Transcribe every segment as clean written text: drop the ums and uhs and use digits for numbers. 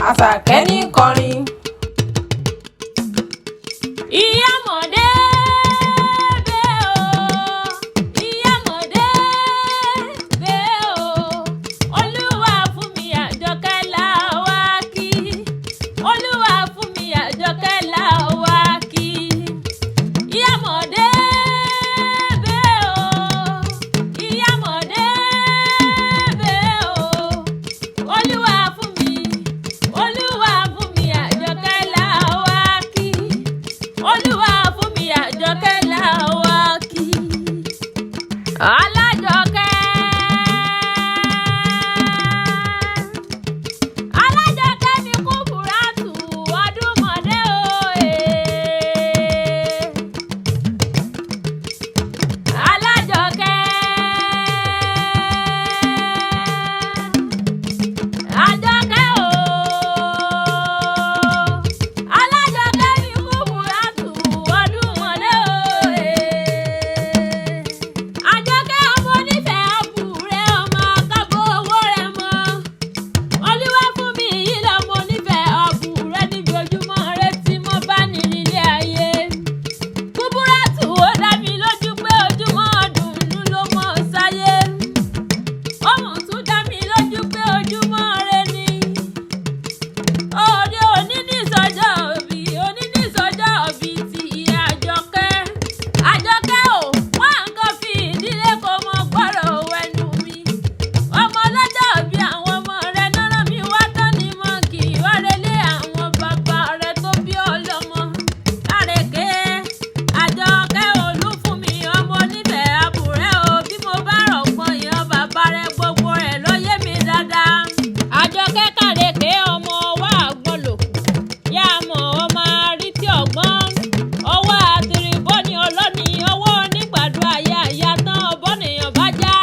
Àṣàkẹ́ ní kọrin. Ìyámọ̀dé bẹ́ o, Ìyámọ̀dé bẹ́ o, Olúwa fún mi Àjọkẹ́ là wá kí. Olúwa fún mi Àjọkẹ́ là wá kí. Ìyámọ̀dé bẹ́ o, Ìyámọ̀dé bẹ́ o, Olúwa fún mi, Olúwa fún mi Àjọkẹ́ là wá kí. Olúwa fún mi Àjọkẹ́ là wá kí. Alájọkẹ́. Alájọkẹ́ mi kú bùrátù ọdúnmọ̀dé o. Alájọkẹ́. Àjọkẹ́ o. Alájọkẹ́ mi kú bùrátù ọdúnmọ̀dé o. Àjọkẹ́ ọmọ onífẹ̀ẹ́ ọ̀bùrẹ́ ọmọ akábọ̀ owó rẹ̀ mọ́. Olúwa fún mi yìí lọ́mọ onífẹ̀ẹ́ ọ̀bùrẹ́ níbi ojúmọ́ rẹ tí mo bá ní nílé ayé. Kúbúrátù ó dá mi lójú pé ojúmọ́ dùnnú ló mọ́ sáyé. Ó mọ̀ tún dá mi lójú pé ojúmọ́ rẹ ni. Òde òní ní sọjọ́ òbí, òní ní sọjọ́ òbí ti ìyá Àjọkẹ́. Àjọkẹ́ o, wá nǹkan fi ìdílé kó mọ gbọ́rọ̀ ẹnu mi. Ọmọ ọlọ́jọ́ òbí àwọn ọmọ rẹ̀ náà mi wá tán ni mo kì í wá relé àwọn bàbá rẹ̀ tó bí ọlọ́mọ. Kárẹ̀kẹ́, Àjọkẹ́ Olúfúnmi ọmọ onífẹ̀ẹ́ àbúrẹ́ o, bí mo bá rọ̀gbọ́n ìyan bàbá rẹ̀ gbogbo rẹ̀ ló yé mi dáadáa. Àjọkẹ́ kárẹ̀kẹ́ ọmọ wa àgbọn lòkù, yá mọ̀ ọmọ àrítí ọ̀gbọ́n. Ọwọ́ àtìrìbọ́ ni ọlọ́ni, ọwọ́ onígbàdo àyà ìyá tán ọbọ̀nìyàn bá já.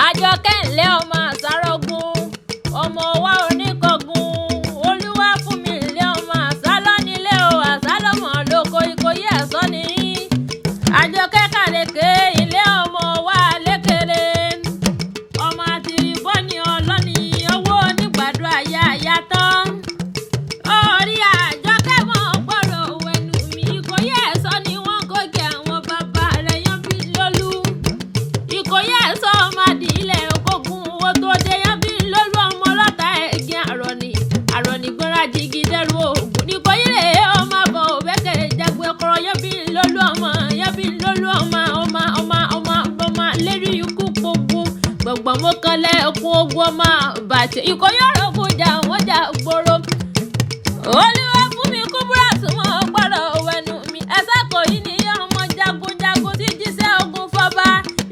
Àjọkẹ́ ńlẹ́ ọmọ àsárọ́gùn, ọmọ wa oníkọ̀gùn. Olúwa fún mi ńlẹ́ ọmọ àsálọ́ nílé o, àsálọ́mọ lóko Ìkòyí ẹ̀sọ́ ni. Àjọkẹ́ kàrèké ilé ọmọ wa lékele. Ọmọ àtìrìbọ́ ni ọlọ́ni, ọwọ́ onígbàdo àyà ìyá tán. Orí Àjọkẹ́ mọ̀ gbọ́rọ̀ ẹnu mi, Ìkòyí ẹ̀sọ́ ni wọ́n kókè àwọn bàbá rẹ̀ yan bí lólú. Ìkòyí ẹ̀sọ́ ọmọ àdìlẹ̀ ògógún owó tó dé yan bí lólú ọmọ ọlọ́ta ẹ̀gìn àrọ̀nì. Àrọ̀nì gbọ́ra jigi dẹ́rù ògùn. Ìkòyí rè é ọmọ àbọ̀ òbẹ́kẹ̀ jagun ẹ̀kọ́rọ̀ yan bí lólú ọmọ yan bí lólú ọmọ ọmọ ọmọ ọmọ ọmọ lérí ikú gbogbo. Gbọ̀ngbọ̀n mọ́kànlẹ̀ ẹkún ogun ọmọ bàtẹ́. Ìkòyí ọ̀rọ̀ kò jà wọ́n jà gbòòrò. Olúwa fún mi Kúbúrátù mọ́ gbọ́rọ̀ ẹnu mi. Ẹ̀sà kò yí ni ọmọ jagunjagun tí jíṣẹ́ ogun fọba.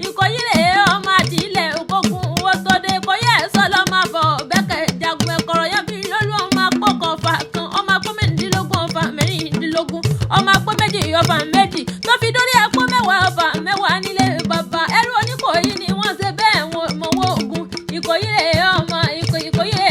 Ìkòyí rè é ọmọ àdìlẹ̀ ògógún owó tó dé. Ìkòyí ẹ̀sọ́ lọ́ máa fọ bẹ́kẹ̀ jagun ẹ̀kọ́rọ̀ yẹn bí lólú ọmọ akókò ọfà kan. Ọmọ akó mẹ́rìndínlógún ọfà mẹ́rìndínlógún. Ọmọ akó méjì ọfà méjì. Tó fi dórí akó mẹ́wàá ọfà mẹ́wàá nílé bàbá. Ẹrú Oníkòyí ni wọ́n ṣe bẹ́ẹ̀ wọn mọ̀wọ́ ogun. Ìkòyí rè é ọmọ Ìkòyí rè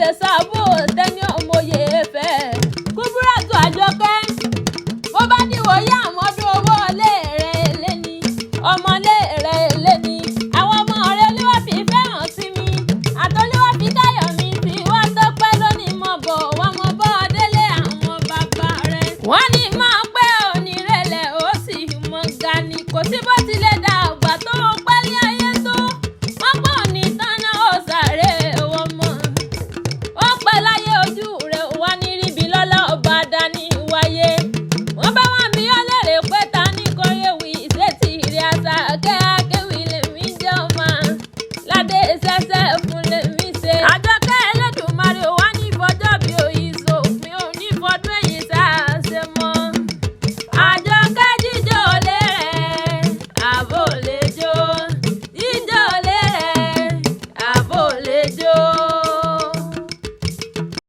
Abẹ́sàbò.